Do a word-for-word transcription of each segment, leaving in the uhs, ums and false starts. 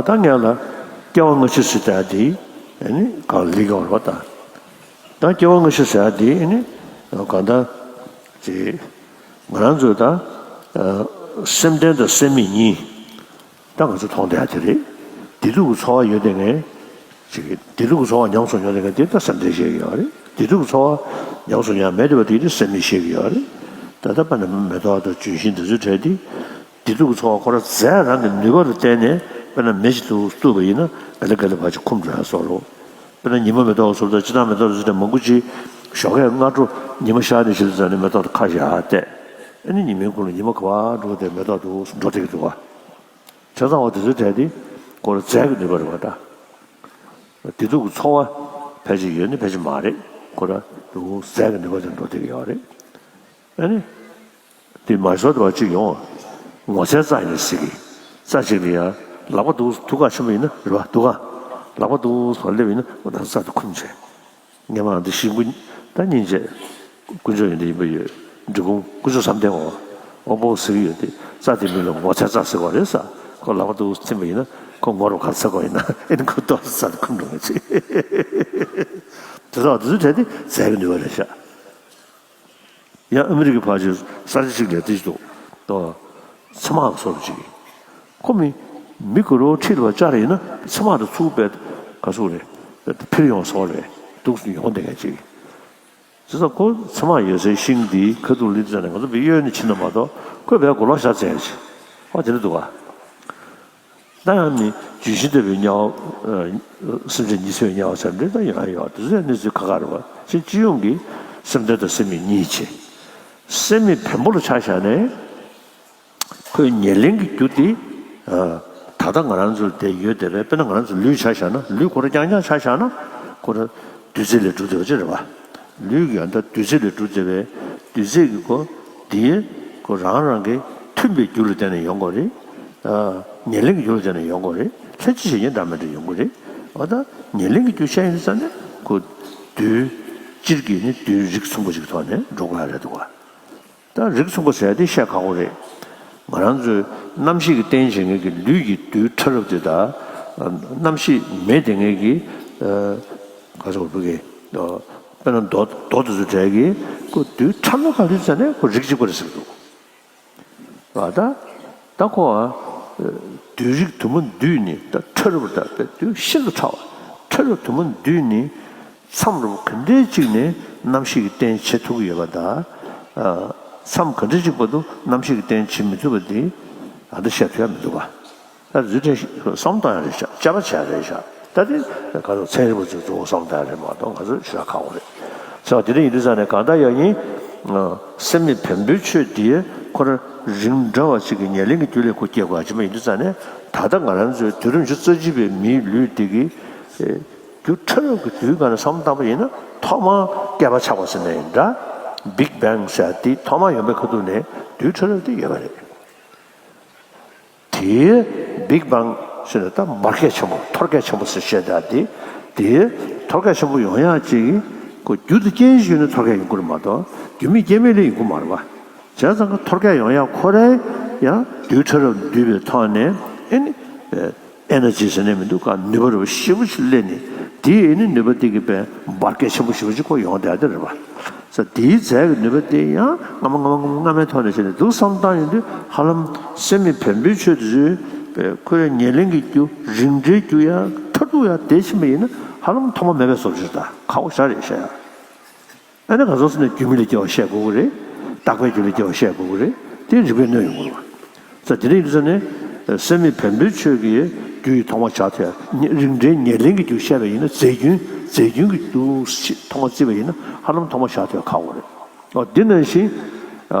ད་ངས་ལ་སྐྱེ་བ་སྔ་ཕྱི་ཟེར་ཡ་དེ་ཨ་ནི་གང་ལེགས་ཡོང་རོགས་ད། ད་སྐྱེ་བ་སྔ་ཕྱི་ཟེར་ཡ་དེ་ཨ་ནི་གང་ལྟར་ཅིག་ང་རང་ཚོས་ད་སེམས་ལྡན་དང་སེམས་མེད་གཉིས་ད་ང་ཚོ་མཐོང་བསྡད་ཡ་དེ་རེད། བདེ་སྡུག་གི་ཚོར་བ་ཡོད་དེ་ངས་ཅིག་བདེ་སྡུག་གི་ཚོར་བ་ཉམས་སུ་མྱོང་དེ་ངས་དེ་ད་སེམས་ལྡན་བཤད་ཀྱི་ཡོད་རེད། བདེ་སྡུག་གི་ཚོར་བ་ཉམས་སུ་མྱོང་མེད་དེ་བ་དེ་དེ་སེམས་མེད་བཤད་ཀྱི་ཡོད་རེད། ད་ལྟ་དཔེར་ན་མེ་ཏོག་དང་ལྗོན་ཤིང་དེ་ཚོའི་གྲས་དེ། བདེ་སྡུག་གི་ཚོར་བ་ཁོ་རང་རྫས་རང་གི་ནུས་པ་ལ་བརྟེན་ནས་དཔེར་ན་མེ་ཞིག་ཏུ་གཏུབ་པ་ཡིན་ན་ག་ལེ་ག་ལེ་བར་ཅིག་འཁུམས་འགྲོ་ཡ་བཟོ་འདྲ། དཔེར་ན་ཉི་མ་མེ་ཏོག་བཟོ་འདྲ་སྤྱིར་བཏང་མེ་ཏོག་བཟོ་འདྲ་མང་པོ་ཅིག་ཞོགས་ཀས་སྔ་དྲོ་ཉི་མ་ཤར་ནས་ཞིག་ཏུ་ཙམ་ནས་མེ་ཏོག་དེ་ཁ་བཞག་བལྟས། ཨ་ནི་ཉི་མའི་གུང་ལ་ཉི་མ་ག་པར་འགྲོ་དེ་མེ་ཏོག་དུ་འགྲོ་བསྡད་ཀྱི་འདུག་བ། བྱས་ཙང་བ་དེ་ཚོའི་གྲས་དེ་ཁོ་རང་རྫས་ཀྱི་ནུས་པ་རེད་བ་ད། བདེ་སྡུག་གི་ཚོར་བ་ཕལ་ཆེར་ཡོད་ནི་ཕལ་ཆེར་མ་རེད། ཁོ་རང་དུ་རྫས་ཀྱི་ནུས་པ་དེ་འགྲོ་བསྡད་ཀྱི་ཡོད་རེད། ཨ་ནི། དེ་མ་བཟོ་དུ་བ་གཅིག་ཡོང་། ངོ་ཚའི་རྩ་ཡིན་ཟེར་གི། རྩ་གཅིག་ལ་ཡ། ལག་པ་འདུག་སྡུག་ག་ཆེན་པོ་ཡིན་ན་རེད་བ་འདུག་ག་ལག་པ་འདུག་སོ་སླེབས་ཡིན་ན་འོ་ན་རྩ་དེ་འཁུམ་བྱས། ངས་མ་འདི་ཤིང་ཀུན་ད་སྙིང་རྗེ། དཀོན་མཆོག་ཡོན་ཏན་ཡིན་པ་ཡོད། འབྲི་གུང་དཀོན་མཆོག་བསམ་གཏན་འོ། དབང་པོ་ཟེར་གི་ཡོད་དེ་རྩ་དེ་མིང་ལ་ངོ་ཚའི་རྩ་ཟེར་བ་རེད་ས། ཁོ་ལག་པ་འདུག་ཐིམ་པ་ཡིན་ན་ཁོ་ངོ་རུ་ག་ཚ་གོ་ཡིན་ན་ཨེ་ནི་ཁོ་ཏོག་ཙམ་རྩ་དེ་འཁུམ་འགྲོ་ངེས་ཚེ། དེ་ཚོ་དེ་ཚོ་གྲས་དེ་རྫས་ཀྱི་ནུས་པ་རེད་ཤག་ཡང་ཨ་མི་རི་ཀའི་ཕར་ཕྱོགས་ས་ཆ་ཞིག་ལ་དེ་ཞིག་འདུག་ཏོ། ཚེར་མ་གི་བཟོ་འདྲ་ཅིག་ཁོ་མི། མི་གུ་རུ་ཁྲིད་ལ་བཅར་ཡིན་ན་ཚེར་མ་དེ་ཚུར་པས་ག་ཚོད་རེད། འཕིར་ཡོང་སོང་རེད། འདུག་ཡོང་བསྡད་མཁན་ཅིག་བྱས་ཙང་ཁོ་ཚེར་མ་ཡོད་སའི་ཤིང་འདི་ཁ་ཐུག་ལི་ཙ་ནས་ང་ཚོ་བི་གཡོན་ནས་ཕྱིན་ན་མ་གཏོགས་ཁོས་བས་མགོ་ལོག་བཞག་ཙམ་ཡང་ཅིག་ཨོ་དེ་འདྲ་འདུག་ག་ད་ཡང་ནི་ལྗོན་ཤིང་ལྟ་བུའི་དམྱལ་བ། སེམས་ཅན་གཉིས་འཚོའི་དམྱལ་བ་ཟེར་འདི་ད་ཡོང་ཡ་ཡོད། དེ་ཚོའི་གནས་ཚུལ་ཁ་ཁ་རེད་བ། ཅིག་སྤྱི་ཡོངས་ཀྱི་སེམས་ལྡན་དང་སེམས་མེད་གཉིས་བྱས། སེམས་མེད་བེམ་པོ་ལ་ཆ་བཞག་ནས། ཁོའི་ཉེར་ལེན་གྱི་རྒྱུ་དེ། ད་ལྟ་ང་རང་ཚོ་དེ་ཡོད་དེ་རེད། དཔེར་ན་ང་རང་ཚོ་ལུས་ཆ་བཞག་ན་ལུས་ཁོ་རང་རྐྱང་རྐྱང་ཆ་བཞག་ན་ཁོ་རང་བདུད་རྩི་ལས་གྲུབ་བསྡད་པ་ཅིག་རེད་བ། ལུས་ཀྱི་ཡང་ད་བདུད་རྩི་ལས་གྲུབ་བསྡད་པའི་བདུད་རྩི་གི་ཁོ་དེའི་ཁོ་རང་རང་གི་མཐུན་པའི་རྒྱུ་ལ་བརྟེན་ནས་ཡོང་དགོས་རེད། ཉེར་ལེན་གྱི་རྒྱུ་ལ་བརྟེན་ནས་ཡོང་དགོས་རེད། ལྷན་ཅིག་བྱེད་ཉིད་འདྲ་མི་འདྲ་ཡོང་གི་རེད། འོ་ད་ཉེར་ལེན་གྱི་རྒྱུ་ཤེས་ཡིན་ཙང་ནས་ཁོ་བདུད་སྤྱིར་གྱི་ནི་བདུད་རིགས་མཚུངས་པ་ཞིག་ཐོག་ནས་འགྲོ་དགོས་རེད་འདུག་བ། ད་རིགས་མཚུངས་པ་ཟེར་དེ་བཤད་ཁག་པོ་རེད། ང་རང་ཚོའི་རྣམ་ཤེས་ཀྱི་རྟེན་བྱེད་མཁན་གྱི་ལུས་ཀྱི་རྡུལ་ཕྲ་རབ་དེ་དག་རྣམ་ཤེས་མེད་དེ་ངེས་ཀྱི་ག་ཚོད་བུ་གི་དཔེར་ན་རྡོ་རྡོ་དེ་ཚོ་གྲས་ཀྱི་ཁོ་རྡུལ་ཕྲ་མོ་ག་ལུས་ཙ་ནས་ཁོ་རིགས་གཅིག་པ་རེད་ཟེར་གི་འདུག་ད་ད་ཁོ་བདུད་རིགས་དུ་མ་འདུས་ནི་ད་ཕྲ་རབ་ད་བདུད་ཤིན་ཏུ་ཕྲ་བ་ཕྲ་རབ་དུ་མ་འདུས་ནི། མཚམས་རུ་ག་འདྲའི་གཅིག་ནས་རྣམ་ཤེས་ཀྱི་རྟེན་བྱེད་ཐུབ་ཀྱི་ཡོད་པ་དང་། མཚམས་ག་འདྲའི་གཅིག་བར་དུ་རྣམ་ཤེས་ཀྱི་རྟེན་བྱེད་མི་ཐུབ་པ་དེ་ཨ་ད་བཤད་ཐུབ་ཡ་མི་འདུག་ག་ད་རྫུ་འཕྲུལ་བསམ་བཏང་ཡ་རེད་ཤག་དཔྱད་པ་བྱས་རེད་ཤག་ད་དེ་ག་ཚོད་ཚན་རིག་པ་ཚོས་གཙོ་བོ་བསམ་བཏང་ཡ་རེད་མ་གཏོགས་ང་ཚོས་ཞུ་ཡ་ཁག་པོ་རེད། ཟེར་བ་དེ་འདྲ་ཡིན་དུས་ཙང་ནས་གང་ལྟར་ཡང་ཡིན། སེམས་མེད་བེམ་པོའི་ཆོས་འདི་ཁོ་རང་རིགས་འདྲ་བ་ཅིག་གི་ཉེར་ལེན་གྱི་རྒྱུ་ལས་ཁོ་སྐྱེ་དགོས་ཡ་ཅིག་མ་ཡིན་དུས་ཙང་ནས་ད་ལྟ་ང་རང་ཚོའི་དུས་རབས་ཉི་ཤུ་རྩ་གཅིག་པའི་མིའི་ལུས་འདི་གི་རྒྱུ་ཕྲ་རབ་ཀྱི་དུས་སྒང་ནས་བསམ་བློ་བཏང་པ་ཡིན་ན་ཐོག་མར་བསྐལ་པ་ཆགས་པ་ཟེར་ནའི་འདྲ། Big Bang ཟེར་དེ་ཐོག་མར་ཡོང་པའི་ཁ་ཐུག་ནས་དུས་ཕྲ་རབ་དེ་ཡོད་པ་རེད། དེའི་Big Bang ཟེར་ནས་ད་འབར་གས་ཆེན་པོ་འཐོར་གས་ཆེན་པོ་ཟེར་བཤད་བསྡད་དེ། དེའི་འཐོར་གས་ཆེན་པོ་ཡོང་ཡག་ཅིག་ཁོ་རྒྱུ་དེ་རྐྱེན་ཞིག་ཡོད་ན་འཐོར་གས་ཡོང་གི་རེད་མ་གཏོགས་རྒྱུ་མེད་རྐྱེན་མེད་ལས་ཡོང་གི་མ་རེད་པ། བྱས་ཙང་གི་འཐོར་གས་ཡོང་ཡག་ཁོ་རའི་ཡང་རྡུལ་ཕྲ་རབ་འདུས་པའི་ཐོག་ནས་ཨེ་ནི། ཨེ་ནར་ཇི་ཟེར་ནས་མི་འདུག་ག་ནུས་པ་རུ་ཞེ་པོ་ཞིག་སླེབས་ནས་དེའི་ཨེ་ནི་ནུས་པ་དེ་གི་པའི་འབར་གས་ཆེན་པོ་ཞེ་པོ་ཞིག་ཁོ་ཡོང་བསྡད་དེ་རེད་པ། ས་དེའི་རྫས་ཀྱི་ནུས་པ་དེ་ཡང་སྔ་མ་སྔ་མ་སྔ་མ་སྔ་མའི་ཐོག་ནས་བྱས་ནས་འདུག་བསམ་བཏང་ཡོང་དུས་ཧ་ལམ་སེམས་མེད་བེམ་པོའི་ཆོས་དེ་ཚོའི་པའི་ཁོ་རའི་ཉེར་ལེན་གྱི་རྒྱུ་རིགས་འདྲའི་རྒྱུ་ཡང་མཐར་ཐུག་ཡང་དེ་ཕྱིན་པ་ཡིན་ན་ཧ་ལམ་ཐོག་མ་མེད་པའི་བཟོ་འདྲ་ཞིག་ད་ཁག་པོ་ཞེ་དྲག་རེད་བཤད་ཡ། ཨ་ནི་ག་ཚོད་ཟེར་ན་རྒྱུ་མེད་ལས་སྐྱེ་བ་བཤད་དགོས་ཀྱི་རེད། རྟག་པའི་རྒྱུ་ལས་སྐྱེ་བ་བཤད་དགོས་ཀྱི་རེད། དེ་རིགས་པས་གནོན་ཡོང་གི་རེད་པ། ས་དེ་འདྲ་ཡིན་དུས་ཙ་ནས་སེམས་མེད་བེམ་པོའི་ཆོས་ཀྱི་རྒྱུ་ཡི་ཐོག་མ་བྱ་ཐོས་རིགས་འདྲའི་ཉེར་ལེན་གྱི་རྒྱུ་བཤད་པ་ཡིན་ན་རྫས་རྒྱུན་རྫས་རྒྱུན་གྱི་རྒྱུ་ཐོག་མ་བརྩིས་པ་ཡིན་ན་ཧ་ལམ་ཐོག་མ་བྱ་ཐོས་ཁག་པོ་རེད། འོ་འདི་ནང་བཞིན་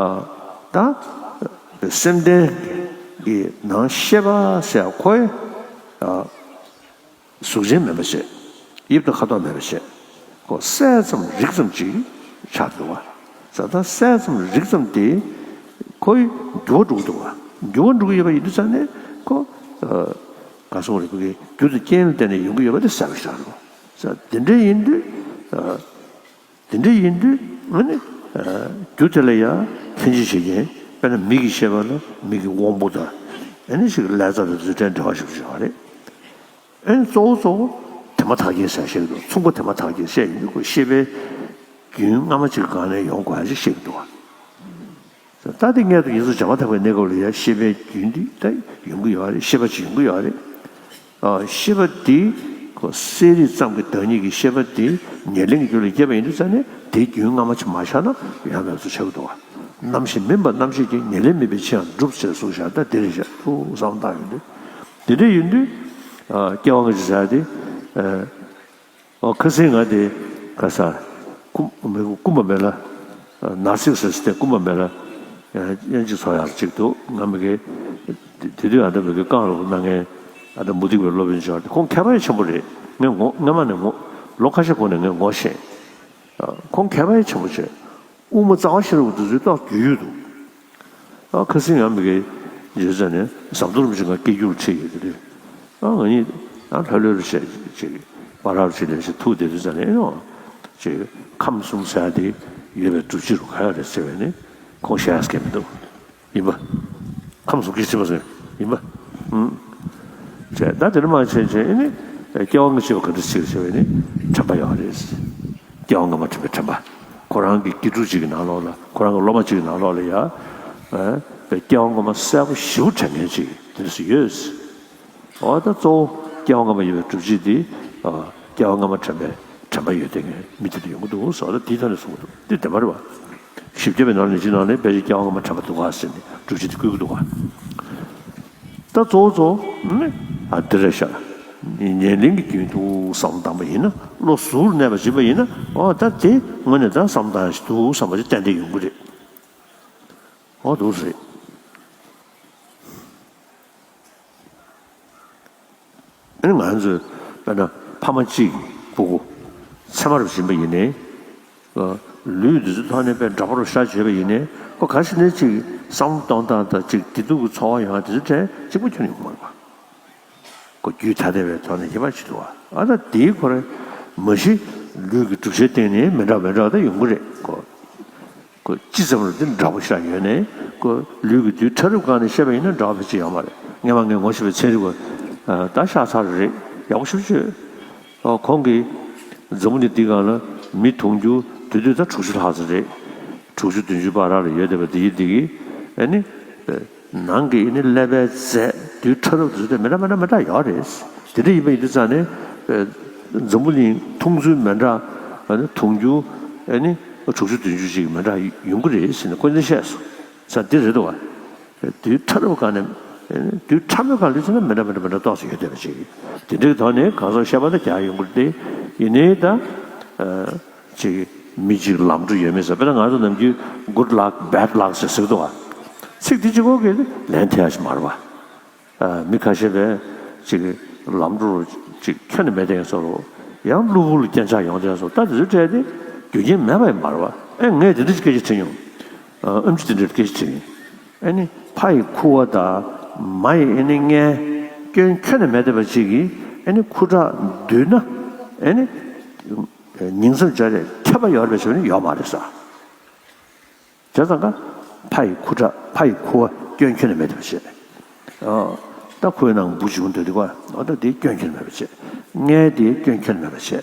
ད་སེམས་ལྡན་གྱི་ནང་ཤེས་པ་ཟེར་ཡ་ཁོའི། གཟུགས་ཅན་མིན་པ་བྱས། དབྱིབས་དང་ཁ་དོག་མེད་པ་བྱས། ཁོ་གསལ་ཙམ་རིག་ཙམ་ཅིག་ཆགས་འདུག་བ། ས་ད་གསལ་ཙམ་རིག་ཙམ་དེ་ཁོའི་འགྱུར་བ་འགྲོ་གི་འདུག་བ། འགྱུར་བ་འགྲོ་གི་ཡོད་པ་ཡིན་དུས་ཙང་ནས་ཁོ། ག་སོང་རེད་ཁོ་གི་རྒྱུ་དང་རྐྱེན་ལ་བརྟེན་ནས་ཡོང་གི་ཡོད་པ་དེ་གསལ་པོ་ཆགས་འདུག་ས་དེ་འདྲ་ཡིན་དུས། དེ་འདྲ་ཡིན་དུས་ཨ་ནི། རྒྱུ་དེ་ལ་ཡང་ལྷན་ཅིག་བྱེད་མཁན་དཔེར་ན་མིག་གི་ཤེས་པ་ལ་མིག་གི་དབང་པོ་དང་། ཨ་ནི་ཞིག་ལས་རྩ་དང་རྫུ་འཕྲུལ་འབྲེལ་བ་ཞིག་བྱུང་བ་རེད། ཨེ་གཙོ་བོ་གཙོ་བོ་དེ་མ་ཐག་རྐྱེན་ཟེར་བཤད་ཀྱི་འདུག་མཚུངས་པ་དེ་མ་ཐག་རྐྱེན་བཤད་ཡིན་དུས་ཁོ་ཤེས་པའི་རྒྱུན་སྔ་མ་ཅིག་སྒང་ནས་ཡོང་དགོས་ཡ་ཅིག་བཤད་ཀྱི་འདུག་ད་དེ་སྔོན་དུ་ཡིན་གསུངས་བྱ་མ་ཐག་པའི་གནས་སྐབས་ལ་ཡ་ཤེས་པའི་རྒྱུན་འདི་ད་ཡོང་གི་ཡོད་རེད། ཤེས་པ་ཅིག་ཡོང་གི་ཡོད་རེད། ཨ། ཤེས་པ་འདི་ཁོ་གསལ་རིག་ཙམ་གྱི་བདག་ཉིད་ཀྱི་ཤེས་པ་འདི་ཉེར་ལེན་གྱི་རྒྱུད་ལ་སྐྱེས་པ་ཡིན་དུས་ཙང་ནས་དེའི་རྒྱུན་སྔ་མ་ཅིག་མ་བཞག་ན་ཡང་མེད་པ་ཚོ་ཆགས་ཀྱི་འདུག་བ། རྣམ་ཤེས་མིན་པ་རྣམ་ཤེས་ཀྱིས། ཉེར་ལེན་མིན་པའི་ཕྱིར་ཡང་འགྲུབ་ཅེས་གསུངས་བཞག་ད་དེ་རེད་བཞག་ཐུགས་བསམ་བཏང་ཡོང་དུས། དེ་འདྲ་ཡིན་དུས། ཨ། སྐྱེ་བ་སྔ་ཕྱི་ཟེར་ཡ་དེ། ཨ། ཨོ། ཁ་སང་ང་དེ་ག་ས། ཀུམ་མི་ཀུམ་པ་མེ་ལ། ནར་སིག་སི་སི་ཏེ་ཀུམ་པ་མེ་ལ། དབྱེ་འབྱེད་ཚོགས་ཡག་ཅིག་འདུག་ང་མི་གེ། དེ་དུས་ཨ་ད་མི་གེ་རྐང་རུ་གནང་མཁན། ཨ་ད་མུ་ཏིག་པའི་སློབ་དཔོན་ཆོག་དེ་ཁོང་མཁས་པ་ཡང་ཆེན་པོ་རེད། ངས་ངོ་སྔ་མ་ནས་ངོ་། ལོ་ཁ་ཤས་གོང་ནས་ངས་ངོ་ཤེས། ཁོང་མཁས་པ་ཡང་ཆེན་པོ་བྱས། དབུ་མ་རྩ་བ་ཤེས་རབ་འདི་ཚོའི་ཏོག་རྒྱུས་ཡོད་འདུག་ཨ། ཁ་སང་ཡང་མི་གེ་བརྗོད་ཙང་ནས་ཟམ་གདོང་རིན་པོ་ཆེ་ང་སྐད་སྒྱུར་ཁྲིད་ཡོད་དེ་དུས། ཨ། ང་གཉིས་ཨ་ལྷོད་ལྷོད་རུ་བྱས་ཅིག་པ་རབ་ཅིག་ལས་ཞིག་ཐུག་བསྡད་དུས་ཙང་ནས་ཨེ་ནོ། ཅིག་ཁམས་གསུམ་ཟེར་ཡ་དེ་ཡོད་པའི་སྒྲུབ་བྱེད་རུ་ག་ཡོད་རེད་ཟེར་བས་ནི་ཁོང་བཤད་ཡ་སྐད་མི་འདུག་ཡིན་པ། ཁམས་གསུམ་སྐད་ཅིག་མ་ཟེར་ཡིན་པ། ཨུམ། བྱས་ད་དེ་ནི་མ་བྱས་བྱས་ཨེ་ནི་སྐྱེ་བ་སྔ་ཕྱི་བ་ག་འདྲ་ཞིག་ཟེར་བས་ནི་དྲན་པ་ཡོད་རེད། སྐྱེ་བ་སྔ་མ་དྲན་པའི་དྲན་པ། ཁོ་རང་གི་དགེ་ཕྲུག་ཅིག་གི་ནང་ལོགས་ལ། ཁོ་རང་གི་སློབ་མ་ཅིག་གི་ནང་ལོགས་ལ་ཡ། ཨ། སྐྱེ་བ་སྔ་མ་གསལ་པོ་ཞེ་པོ་དྲན་མཁན་ཅིག་དེ་འདྲ་ཞིག་ཡོད། འོ་ད་གཙོ་བོ་སྐྱེ་བ་སྔ་མ་ཡོད་པའི་སྒྲུབ་བྱེད་འདི། ཨ། སྐྱེ་བ་སྔ་མ་དྲན་པའི་དྲན་པ་ཡོད་དེ་ངས་མི་དེ་ལ་ཡོང་གི་འདུག་ཟེར་བ་ད་དེའི་ཐོག་ནས་གསུང་གི་འདུག་འདི་བདེན་པ་རེད་བ། བཞི་བརྒྱ་པའི་ནང་ལ་ནི་ཅི་ནང་ནས་ཕལ་ཆེར་སྐྱེ་བ་སྔ་མ་དྲན་པ་འདུག་ག་ཟེར་ནས་སྒྲུབ་བྱེད་དེ་བཀོད་ཀྱི་འདུག་ག་ད་གཙོ་བོ་གཙོ་བོ་ནི། ཨ། འདི་རེད་ཤག་ཉེར་ལེན་གྱི་རྒྱུན་དུ་བསམ་བློ་བཏང་པ་ཡིན་ན། བློ་གཟུར་གནས་པ་བྱེད་པ་ཡིན་ན། འོ་ད་དེ་དངོས་གནས་ད་བསམ་བློ་བཏང་ཡ་ཞིག་འདུག་བསམ་པ་ཞིག་ཏན་ཏན་ཡོང་གི་རེད། འོ་འདུག་རེད། ཨ་ནི་ང་ཚོས་དཔེར་ན་ཕ་མ་གཅིག་གི་སྤུ་གུ་མཚེ་མ་རུ་བྱིན་པ་ཡིན་ནའི། ལུས་འདི་ཚོའི་ཐོག་ནས་དཔེ་འདྲ་པོ་རུ་ཤ་བྱས་པ་ཡིན་ནའི་ཁོ་ག་ཞིག་ནས་ཅིག་བསམ་བློ་གཏོང་སྟངས་དང་ཅིག་བདེ་སྡུག་གི་ཚོར་བ་ཡོང་བ་དེ་ཚོ་གྲས་གཅིག་པ་ཁྱོན་ནས་ཡོང་མ་རེད་པ། ཁོ་རྒྱུད་ཐ་དད་པའི་ཐོག་ནས་ཁྱད་པར་ཅིག་འདུག་བ། ཨ་ད་དེའི་ཁོ་རང་མ་གཞི་ལུས་ཀྱི་གྲུབ་ཆའི་སྟེང་ནས་མི་འདྲ་མི་འདྲ་ད་ཡོང་གི་རེད་ཁོ། ཁོ་ཅི་ཙམ་རུ་དེ་འདྲ་པོ་ཤར་ཡོད་ནའི་ཁོ་ལུས་ཀྱི་དུས་ཕྲ་རབ་སྒང་ནས་བཤད་པ་ཡིན་ན་འདྲ་པོ་ཕལ་ཆེར་ཡོད་མ་རེད། སྔས་མ་ངས་ངོ་ཤེས་པའི་ཚན་རིག་པ་ད་ཤག་ཚ་རེད། ཡག་པོ་ཞེ་པོ་ཅིག་ཨ། ཁོང་གིས་འཛམ་བུ་གླིང་འདི་སྒང་ལ་མི་དུང་ཕྱུར་དེ་དུས་ད་དྲུག་ཅུ་ལྷག་ཙམ་རེད། དྲུག་ཅུ་བདུན་ཅུ་བར་ལ་ཡོད་བསྡད་པ་འདི་ཡིན་འདི་གིས་ཨ་ནི། ནང་གི་ཨ་ནི་ཀླད་པའི་རྫས་དུས་ཕྲ་རབ་དེ་ཚོ་དེ་མི་འདྲ་མི་འདྲ་མི་འདྲ་ཡོད་རེད། དེ་འདྲ་ཡིན་པ་ཡིན་དུས་ཙང་ནས། འཛམ་བུ་གླིང་མཐོང་ཚུལ་མི་འདྲ། ཨ་ནི་དུང་ཕྱུར་ཨ་ནི་དྲུག་ཅུ་བདུན་ཅུ་ཅིག་མི་འདྲ་ཡོང་གི་རེད་ཟེར་ནས་ཁོ་ཚོས་བཤད་སོང་། ཙང་འདི་རེད་འདུག་བ། དུས་ཕྲ་རབ་སྒང་ནས། དུས་ཕྲ་མོའི་སྒང་ལ་ཡིན་ན་མི་འདྲ་མི་འདྲ་མི་འདྲ་ཏོག་ཙམ་ཡོད་བསྡད་པ་ཅིག་དེ་འདྲའི་ཐོག་ནས་གང་ཟག་བཤད་པ་དང་རྒྱག་ཡོང་གི་རེད་དེ། ཡིན་ནའི་ད། ཅིག་མི་གཅིག་ལམ་འགྲོ་ཡོད་མེད་ཟེར། དཔེར་ན་ང་ཚོ་ནམ་རྒྱུན་good luck, bad luck ཟེར་ཟེར་གི་འདུག་བ། ཚིག་འདི་གཅིག་པོ་གིས་ལན་ཐེབས་ཡ་ཞིག་མ་རེད་བ། མི་ཁ་ཤས་པས་ཅིག་ལམ་འགྲོ་ཅིག་ཁྱོན་ནས་མེད་དེ་ཡང་ཟེར་རོ། ཡང་གློ་བུར་ལ་སྐྱོན་ཆག་ཡོང་དེ་ཡང་ཟེར་རོ། ད་དེ་ཚོའི་གྲས་དེ་རྒྱུ་རྐྱེན་མེད་པ་ཡང་མ་རེད་བ། ཨེ་ངས་དེ་འདྲ་ཅིག་སྐད་ཆ་དྲིས་མྱོང་། ཨ། ཨེམ་ཆི་དེ་འདྲའི་སྐད་ཆ་དྲིས་མྱོང་། ཨ་ནི་ཕ་ཡི་ཁུ་བ་དང་མ་ཡི་ཨ་ནི་མངལ་སྐྱོན་ཁྱོན་ནས་མེད་བསྡད་པ་ཅིག་གིས་ཨ་ནི་ཁུ་ཁྲག་འདུས་ན་ཨ་ནི་ཉིང་མཚམས་སྦྱར་ཡས་ཁྱབ་པ་ཡོད་རེད་པས་ཟེར་བ་ནི་ཡོད་མ་རེད་ཟེར། བྱས་ཙང་ཀ་ཕ་ཡི་ཁུ་ཁྲག་ཕ་ཡི་ཁུ་བ་སྐྱོན་ཁྱོན་ནས་མེད་བསྡད་པ་བྱས། ཨ། ད་ཁོའི་ནང་འབུ་བྱུང་འདོད་དེ་ཀ་འོ་ད་དེ་སྐྱོན་ཁྱོན་ནས་མེད་པ་བྱས། མངལ་དེ་སྐྱོན་ཁྱོན་ནས་མེད་པ་བྱས།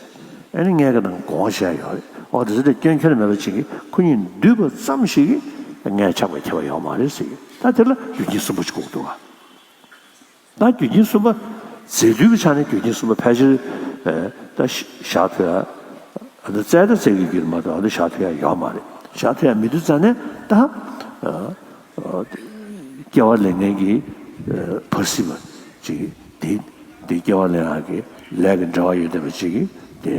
ཨ་ནི་མངལ་གྱི་ནང་སྒོང་བྱས་ཡོད་རེད། འོ་དེ་ཚོ་དེ་སྐྱོན་ཁྱོན་ནས་མེད་པ་ཅིག་གིས་ཁོ་གཉིས་འདུས་པ་ཙམ་ཞིག་གིས་མངལ་ཆགས་པའི་ཁྱབ་པ་ཡོད་མ་རེད་ཟེར་གི། ད་དེ་ལ་རྒྱུ་རྐྱེན་གསུམ་པོ་ཅིག་དགོས་ཀྱི་འདུག་བ། ད་རྒྱུ་རྐྱེན་གསུམ་པ། རྫས་དུས་ཀྱི་ཆ་ནས་རྒྱུ་རྐྱེན་གསུམ་པ་ཕལ་ཆེར། ཨ། ད་བཞག་ཐུབ་ཡ། ཨ་ནི་བཙལ་ད་བཙལ་གི་རྒྱུ་མ་གཏོགས་ཨ་ནི་བཞག་ཐུབ་ཡ་ཡོད་མ་རེད། བཞག་ཐུབ་ཡ་མེད་དུས་ཙང་ནས་ད། ཨ། ཨ། སྐྱེ་བ་ལེན་མཁན་གྱི། ཨ། བར་སྲིད་པ་ཅིག་དེ། དེ་སྐྱེ་བ་ལེན་ཡག་གི་ལས་ཀྱི་འབྲེལ་བ་ཡོད་བསྡད་པ་ཅིག་གིས་དེ།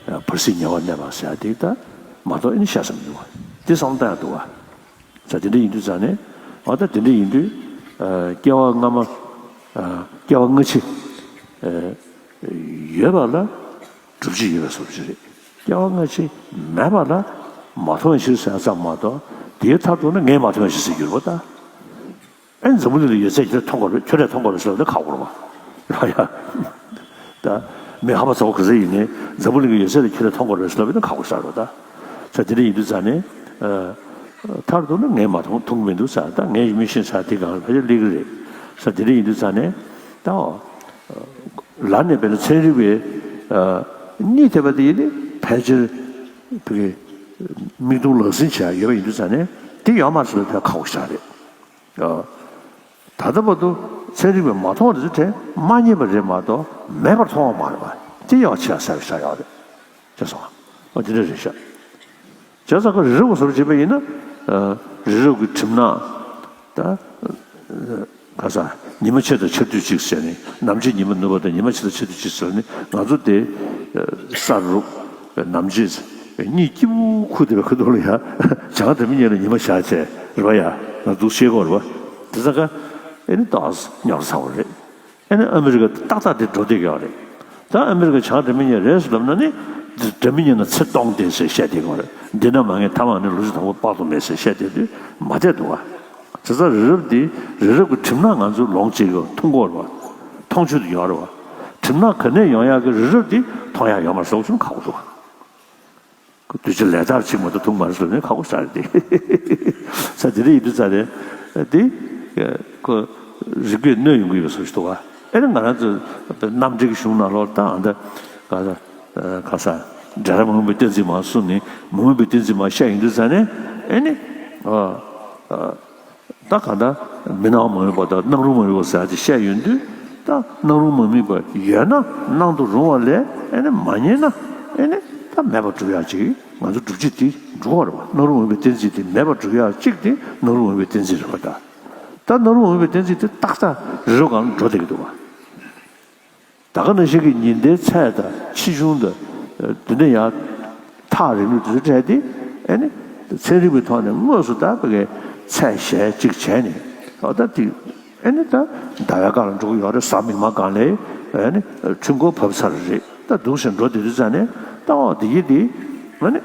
ཨ། བར་སྲིད་ཉེ་བར་གནས་པ་ཟེར་ཡ་དེ་ད་མ་གཏོགས་ཨ་ནི་བཤད་ས་མི་འདུག་བ། དེ་བསམ་བློ་བཏང་ཡ་འདུག་བ། ས་དེ་འདྲ་ཡིན་དུས་ཙང་ནས། འོ་ད་དེ་འདྲ་ཡིན་དུས། ཨ། སྐྱེ་བ་སྔ་མ། ཨ། སྐྱེ་བ་སྔ་ཕྱི། ཨ། ཡོད་པ་ལ་སྒྲུབ་བྱེད་ཡོད་པའི་བཟོ་འདྲ་ཞིག་རེད། སྐྱེ་བ་སྔ་ཕྱི་མེད་པ་ལ་མ་མཐོང་བའི་ཕྱིར་ཟེར་ཡ་ཙམ་མ་གཏོགས་དེའི་མཐར་གཏུགས་ན་ངས་མ་མཐོང་བའི་ཕྱིར་ཟེར་རྒྱུ་རེད་པ་ད། ཨེ་འཛམ་བུ་གླིང་ལ་ཡོད་ཚད་ཁྱོད་རས་མཐོང་དགོས་རེད། ཁྱོད་རས་མཐོང་དགོས་རེད་ཟེར་བ་ནི་ཁག་པོ་རེད་པ། ར་ཡ། ད་མི་ཧ་མ་ཚ་བོ་ག་ཚད་ཡིན་ནའི་འཛམ་བུ་གླིང་གི་ཡོད་ཚད་ལ་ཁྱོད་རས་མཐོང་དགོས་རེད་ཟེར་བ་ནི་ཁག་པོ་ཤར་རོ་ད། ས་དེ་འདྲ་ཡིན་དུས་ཙང་ནས། ཨ། མཐར་གཏུགས་ན་ངས་མ་མཐོང་མཐོང་གི་མི་འདུག་ས། ད་ངས་མི་ཤེས་ས་དེ་གང་ལ་ཕལ་ཆེར་སླེབས་ཀྱི་རེད། ས་དེ་འདྲ་ཡིན་དུས་ཙང་ནས་ད། ཨ། ལར་ནས་དཔེར་ན་ཚན་རིག་པའི་གཉིས་ཐེབས་པ་དེ་ཡིན་ཏེ་ཕལ་ཆེར་བོད་ཀྱི་མིག་མཐོང་ལག་ཟིན་བྱས་ཡོད་པ་ཡིན་དུས་ཙང་ནས་དེ་ཡོད་མ་རེད་ཟེར་ན་དེ་ཁག་པོ་ཞིག་རེད། ད་ལྟ་བར་དུ་ཚན་རིག་པས་མ་མཐོང་བ་དེ་ཚོ་དེ་མ་རྙེད་པ་རེད་མ་གཏོགས་མེད་པར་མཐོང་བ་མ་རེད་པ། དེ་ཡག་ཆེ་བ་གསལ་པོ་ཆགས་ཡོད་རེད། ཅེས་སོང་། ཨོ་དེ་འདྲ་རེད་ཤག་བྱས་ཙང་ཁོ་རི་རབ་ཀྱི་བཟོ་འདྲ་བྱས་པ་ཡིན་ན། རི་རབ་ཀྱི་གྲིབ་ནག་ད་ག་ས་ཉི་མ་ཕྱེད་དང་ཕྱེད་དུས་གཅིག་ཟེར་ནས་ནམ་ཕྱེད་ཉི་མ་ནུབ་པ་དང་ཉི་མ་ཕྱེད་དང་ཕྱེད་དུས་གཅིག་ཟེར་ནས་ང་ཚོ་དེ་ས་རུབ་ནམ་ཕྱེད་གཉིས་སྐྱིད་པོ་ཁུག་བསྡད་པའི་ཁ་ཐུག་ལ་ཡ་བྱང་སྒྲ་མི་སྙན་ལ་ཉི་མ་ཞག་བྱས་རེད་པ། ཡ་ང་ཚོ་ཤེས་གོ་རེད་པ། དེ་ཚ་ཀ་ཨེ་ནི་ཏོག་ཙམ་ཉོག་ཚ་བ་རེད། ཨ་ནི་ཨ་མི་རི་ཀ་ཏག་ཏག་དེ་འགྲོ་བསྡད་ཀྱི་ཡོད་རེད། ད་ཨ་མི་རི་ཀ་བྱང་སྒྲ་མི་སྙན་རེད་ཟེར་ལབ་ན་ནི། སྒྲ་མི་སྙན་ན་ཚེ་སྟོང་བསྡད་ཟེར་བཤད་བསྡད་ཀྱི་ཡོད་རེད། འདི་འདྲ་མ་ངེས་ཐ་མ་ནི་ལོ་རྒྱུས་དང་པོ་དཔག་ཏུ་མེད་ཟེར་བཤད་བསྡད་དུས་མ་བསྡད་འདུག་ག་བྱས་ཙང་རི་རབ་འདི་རི་རབ་ཀྱི་གྲིབ་ནག་ང་ཚོས་ལོངས་སྤྱད་ཀྱི་འཐུང་གི་ཡོད་རེད་པ། མཐོང་ཆོས་དུ་ཡོད་རེད་པ། གྲིབ་ནག་ག་ནས་ཡོང་ཡག་གི་རི་རབ་འདི་མཐོང་ཡག་ཡོད་མ་རེད་ཟེར་བ་ཞིག་ཁག་པོ་འདུག་ག་ཁོ་དུས་ཚོད་ལས་ཐར་ཅིག་མ་གཏོགས་ཐུག་མ་རེད་ཟེར་ནས་ཁག་པོ་ཞིག་རེད་དེ། ས་དེ་རིང་ཡིན་དུས་ཙང་ནས་དེ་ཁོ་རིག་པས་གནོད་ཡོང་གི་ཡོད་བཟོ་ཞིག་འདུག་ག་ཨེ་ནི་ང་རང་ཚོ་རྣམ་འགྲེལ་གྱི་གཞུང་ནང་ལོགས་ད་ཨ་འདྲ་ག་ས་ག་ས་འབྲས་རང་མུན་པའི་གཏན་ཚིགས་མ་གསུངས་ནས་མུན་པའི་གཏན་ཚིགས་མ་བཤད་ཡོང་དུས་ཙང་ནས་ཨེ་ནི། ད་གང་ལྟར་མི་སྣང་བ་མ་དམིགས་པ་དང་སྣང་རུང་མ་དམིགས་པ་ཟེར་ཡག་དེ་བཤད་ཡོང་དུས། ད་སྣང་རུང་མ་དམིགས་པ་ཡོད་ན་སྣང་དུ་རུང་བ་ལས་ཨེ་ནི་མ་རྙེད་ན་ཨེ་ནི་ད་མེད་པར་སྒྲུབ་ཡག་ཅིག་ང་ཚོ་སྒྲུབ་བྱེད་དེ་འགྲོ་བ་རེད་པ། སྣང་རུང་མ་དམིགས་པའི་གཏན་ཚིགས་དེ་མེད་པར་སྒྲུབ་ཡག་གཅིག་དེ་སྣང་རུང་མ་དམིགས་པའི་གཏན་ཚིགས་རེད་པ། ད་ད་སྣང་རུང་མ་དམིགས་པའི་གཏན་ཚིགས་དེ་ཏག་ཏག་རི་རབ་སྒང་ལ་འགྲོ་བསྡད་ཀྱི་འདུག་ག་ད་ག་ནང་བཞིན་གྱི་ཉི་ཟླའི་ཚད་དང་ཆེ་ཆུང་དང་། དེ་འདྲ་ཡང་ཐག་རིང་ལུགས་དེ་ཚོ་བྲལ་ཏེ་ཨེ་ནི་ཚན་རིག་པའི་ཐོག་ནས་དངོས་སུ་ད་བོད་ཀྱི་ཚད་གཞལ་གཅིག་བྱས་ནས་ཨོ་ད་དེ་ཨེ་ནི་ད་ཟླ་བའི་སྒང་ལ་འགྲོ་གི་ཡོད་རེད། གཟའ་མིག་དམར་སྒང་ལ་ཨེ་ནི་འཕྲུལ་འཁོར་བབས་ཚར་རེད། ད་འདུག་སེ་འགྲོ་བསྡད་དུས་ཙང་ནས་ད་ཨོ་དེ་ཡི་དེ་ཨེ་ནི་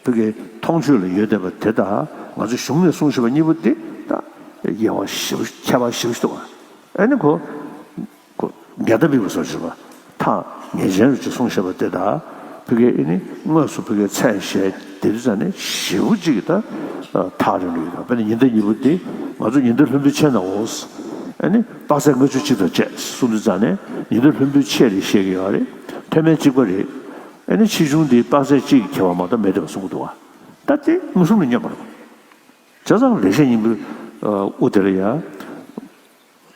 བོད་ཀྱི་མཐོང་ཆོས་ལ་ཡོད་བསྡད་པ་དེ་དང་ང་ཚོ་གཞུང་ནས་གསུངས་བཞག་པ་གཉིས་པོ་དེ་ད་དབྱེ་བ་ཞེ་པོ་ཁྱད་པར་ཞེ་པོ་ཞིག་འདུག་ག་ཨེ་ནི་ཁོ། ཁོ་འགལ་ཟླ་མེད་པའི་བཟོ་བྱེད་པ། ཐག་ཉེ་ཆེན་རུ་ཅིག་གསུངས་བཞག་པ་དེ་དག་བོད་ཀྱི་ཨེ་ནི་དངོས་སུ་བོད་ཀྱི་ཚད་གཞལ་དེ་དུས་ཙང་ནས་ཞེ་པོ་ཅིག་གི་ད་ཐག་རིང་རུ་ཡོད་པ། དཔེར་ན་ཉི་ཟླ་གཉིས་པོ་དེ་ང་ཚོ་ཉི་ཟླ་ལྷུན་པོའི་ཕྱེད་ནའོ། ཨེ་ནི་དཔག་ཚད་ལྔ་བཅུ་གཅིག་དང་བཅས་གསུངས་དུས་ཙང་ནས་ཉི་ཟླ་ལྷུན་པོའི་ཕྱེད་རེད་བཤད་ཀྱི་ཡོད་རེད། མཐོ་དམན་གཅིག་པ་རེད། ཨེ་ནི་ཆེ་ཆུང་དེ་དཔག་ཚད་གཅིག་གི་ཁྱད་པར་མ་གཏོགས་མེད་བསྡད་པ་གསུང་གི་འདུག་བ། ད་དེ་མངོན་སུམ་ལ་སྙོན་པ་རེད། བྱས་ཙང་ལེགས་བཤད་སྙིང་པོའི་དབུ་དེ་ལ་ཡ།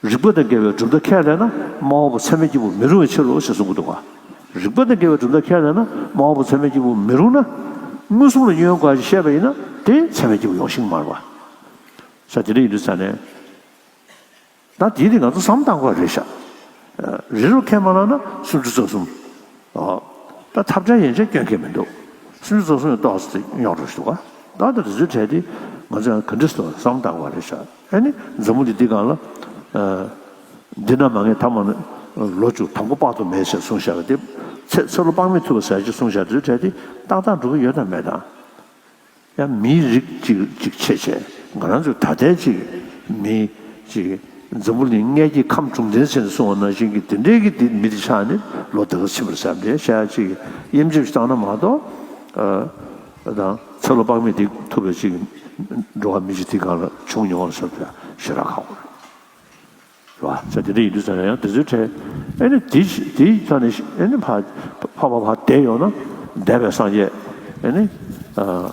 རིགས་པ་དང་འགལ་བའི་གྲུབ་མཐའ་ཁས་ལེན་ན་སྨྲ་བ་པོ་ཚད་མའི་སྐྱེས་བུ་མི་རུང་བའི་ཕྱིར་རོ་ཞེས་གསུང་གི་འདུག་ག་རིགས་པ་དང་འགལ་བའི་གྲུབ་མཐའ་ཁས་ལེན་ན་སྨྲ་བ་པོ་ཚད་མའི་སྐྱེས་བུ་མི་རུང་ན། མངོན་སུམ་ལ་སྙོན་དགོས་ཞེས་བཤད་པ་ཡིན་ན་དེ་ཚད་མའི་སྐྱེས་བུ་ཡོང་ཤེས་ཀྱི་མ་རེད་པ། ས་དེ་འདྲ་ཡིན་དུས་ཙང་ནས། ད་དེའི་རིགས་ང་ཚོ་བསམ་བཏང་དགོས་རེད་ཤག་རི་རབ་ཁས་མ་བླངས་ན་སུམ་ཅུ་རྩ་གསུམ། ཨོ། ད་ཐབས་བྲལ་ཡན་ཆད་སྐྱོན་གལ་མི་འདུག་སུམ་ཅུ་རྩ་གསུམ་ཡང་ཏོག་ཙམ་རྙོག་དྲ་ཞིག་འདུག་ག་ད་ལྟ་དེ་ཚོའི་གྲས་དེ་ང་ཚོ་ཡང་ག་འདྲ་སེ་བསམ་བཏང་དགོས་རེད་ཤག་ཨ་ནི་འཛམ་བུ་གླིང་འདི་སྒང་ལ། འདི་ན་མ་ངེས་ཐ་མ་ནི་ལོ་བཅུ་དང་པོ་དཔག་ཏུ་མེད་ཟེར་གསུངས་བཞག་པ་དེ། ཚེ་ཚེ་ལོ་དཔག་མེད་ཐུབ་པ་ཟེར་ཅིག་གསུངས་བཞག་དེ་ཚོའི་གྲས་དེ་ཏག་ཏག་འགྲོ་གི་ཡོད་དམ་མེད་དམ། ཡང་མིའི་རིགས་གཅིག་གཅིག་ཆེ་ཆེ་ང་རང་ཚོའི་ད་ལྟའི་གཅིག་མི་གཅིག་འཛམ་བུ་གླིང་མངལ་གྱི་ཁམས་དྲུག་ལྡན་ཟེར་ནས་གསུངས་པ་ནང་བཞིན་གྱི་དེ་འདྲའི་གི་དེ་མི་དེ་ཆགས་ནས་ལོ་དེ་ག་ཕྱིན་པར་བསམ་པའི་ཤ་གཅིག་དབྱེ་འབྱེད་བཏང་ན་མ་གཏོགས། ཨ་དང་ཚེ་ལོ་དཔག་མེད་དེ་ཐུབ་པའི་གཅིག་འགྲོ་བ་མི་གཅིག་དེ་གང་ལ་བྱུང་མྱོང་བ་ཟེར་བ་ཞེ་དྲག་ཁག་པོ་རེད། རེད་བ། ས་དེ་འདྲ་ཡིན་དུས་ཙང་ཡང་དེ་ཚོའི་གྲས་ཨེ་ནི་དེ་དེའི་ཐོག་ནས་ཨེ་ནི་ཕ་ཕ་བ་ཕ་བསྡད་ཡོང་ན་འདས་པའི་སངས་རྒྱས་ཨེ་ནི་ཨ་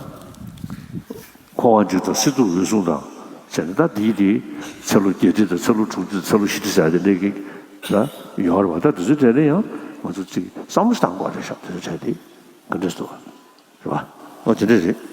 འཁོར་བ་འཇིག་དང་སྲིད་མཚོར་འོད་སྲུང་དང་བྱས་ནས་ད་དེའི་དེའི་ཚེ་ལོ་བརྒྱད་ཁྲི་དང་ཚེ་ལོ་དྲུག་ཁྲི་ཚེ་ལོ་བཞི་ཁྲི་ཟེར་དེ་འདྲའི་གི་ལ་ཡོད་རེད་བ། ད་དེ་ཚོའི་གྲས་ནས་ཡང་ང་ཚོ་ཅིག་བསམ་བློ་ཞིག་བཏང་དགོས་རེད་ཤག་དེ་ཚོའི་གྲས་དེ་ག་འདྲས་འདུག་བ། རེད་བ། ཨོ་དེ་འདྲས་རེད།